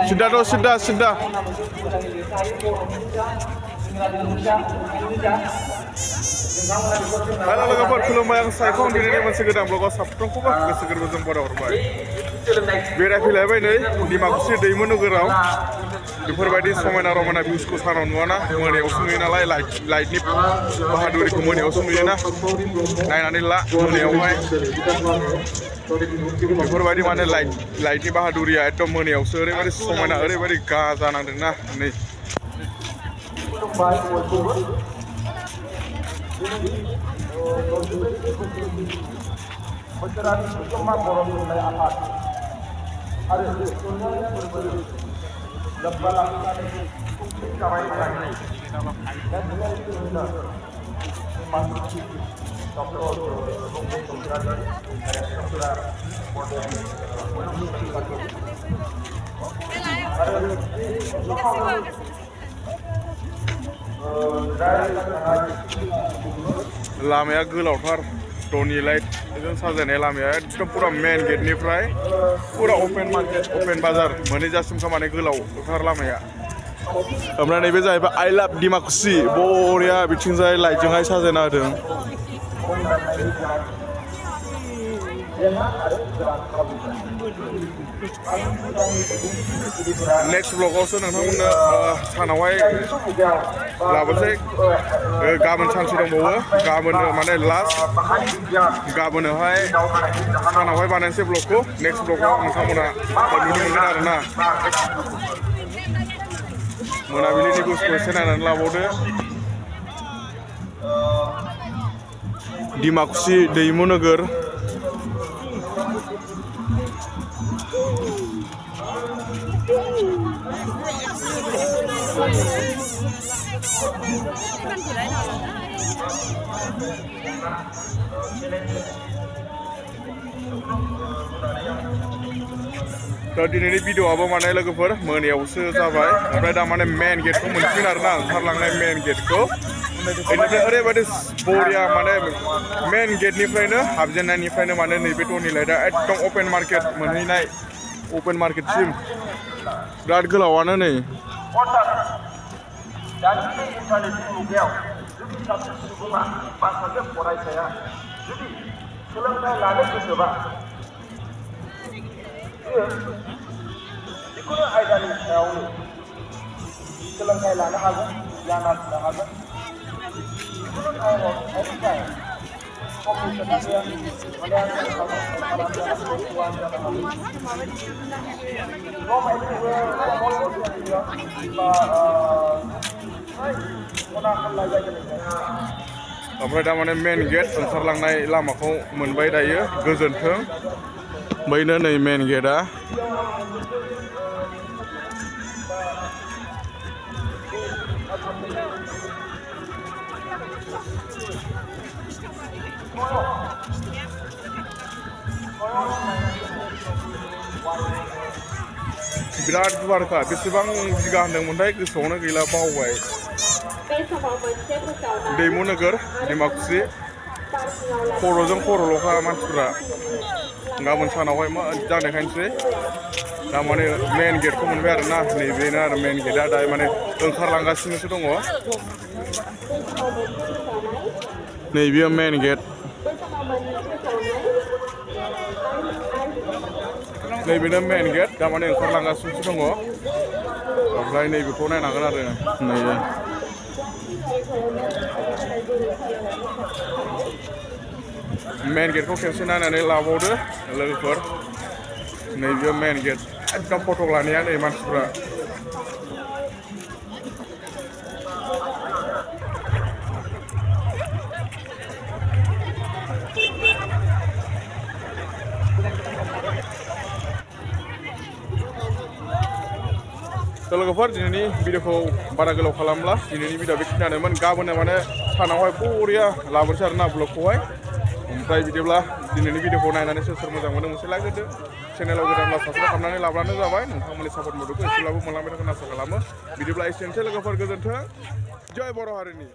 Sudah tuh, sudah. Halo logofor खुलुमबाय आं सायखं दिनैनि मोनसे गोदान ब्लगाव साफ्रोमखौबो गोसो गोरबोजों बरायहरबाय। बेरायफैलायबाय नै डिमाकुसि दैमु नोगोराव बेफोरबायदि समायना रमायना भिउसखौ सानाव नुवाना मोनायावसो नुयो नालाय लाइटनि बाहादुरिखौ मोनायावसो नुयोना नायनानै ला मोनायावहाय बेफोरबायदि माने लाइटनि बाहादुरिया एकदम मोनायावसो ओरैबायदि समायना ओरैबायदि गाजा नांदोंना नै लामाया गोलावथार टनि लाइटजों साजायनाय लामाया एकदम पुरा मेन गेटनिफ्राय पुरा अपेन मार्केट अपेन बाजार मोनहैजासिम माने गोलावथार लामाया ओमफ्राय नैबे जाहैबाय आइ लाभ डिमाकुसि बरिया बिथिंजाय लाइटजोंहाय साजायना होदों नेक्स्ट ब्लगावसो नोंथांमोननो सानावहाय लाबोनोसै गाबोन सानसे दंबावो गाबोन माने लास्ट गाबोनहाय सानावहाय बानायनोसै ब्लगखौ नेक्स्ट ब्लगाव नोंथांमोना नुनो मोनगोन आरोना मोनाबिलिनि बुस्थु एसे नायनानै लाबावदो डिमाकुसि दैमु नोगोर दा दिनैनि भिडिअ'आबो माने लोगोफोर मोनायावसो जाबाय ओमफ्राय दा माने मेन गेटखौ मोनसिगोन आरोना ओंखारलांनाय मेन गेटखौ बेनिफ्राय ओरैबायदि बरिया माने मेन गेटनिफ्रायनो हाबजेननायनिफ्रायनो माने नैबे टनि लाइटआ एकदम अपेन मार्केट मोनहैनाय अपेन मार्केटसिम बिराद गोलावानो नै जिखुनु आयदानि सायावनो सोलोंथाइ लानो हागोन गियान आरजिनो हागोन जिखुनु टाइमाव एनिटाइम कम्पिटिसन गैया माने आं ओमफ्राय दा माने मेन गेट ओंखारलांनाय लामाखौ मोनबाय दायो गोजोन्थों बैनो नै मेन गेटआ बिराद गुवारखा बेसेबां बिगा होनदोंमोनथाय गोसोआवनो गैला बावबाय दैमु नोगोर डिमाकुसि खर'जों खर'ल'खा मानसिफ्रा गाबोन सानावहाय मा जानायखायनोसै दा माने मेन गेटखौ मोनबाय आरोना नैबेनो आरो मेन गेटआ दा माने ओंखारलांगासिनोसो दङ नैबेयो मेन गेट नैबेनो मेन गेट दा माने ओंखारलांगासिनोसो दङ ओमफ्राय नैबेखौ नायनांगोन आरो नै मेन गेटखौ खेबसे नायनानै लाबावदो लोगोफोर नैबेयो मेन गेट एकदम फट' लानाया नै मानसिफ्रा लोगोफोर दिनैनि भिडिअखौ बारा गोलाव खालामला दिनैनि भिडिअ बेखिनियानोमोन गाबोन माने सानावहाय बरिया लाबोनोसै आरोना ब्लगखौहाय ओमफ्राय बिदिब्ला दिनैनि भिडिअखौ नायनानै सोर मोजां मोनो मोनसे लाइक होदो चेनेलाव गोदानब्ला साबस्क्राइब खालामनानै लाब्लानो जाबाय नोंथांमोननि सापर्ट मददखौ एसेब्लाबो मोनलांबाय थागोन आसा खालामो बिदिब्ला एसेनोसै लोगोफोर गोजोन्थों जय बर' हारिनि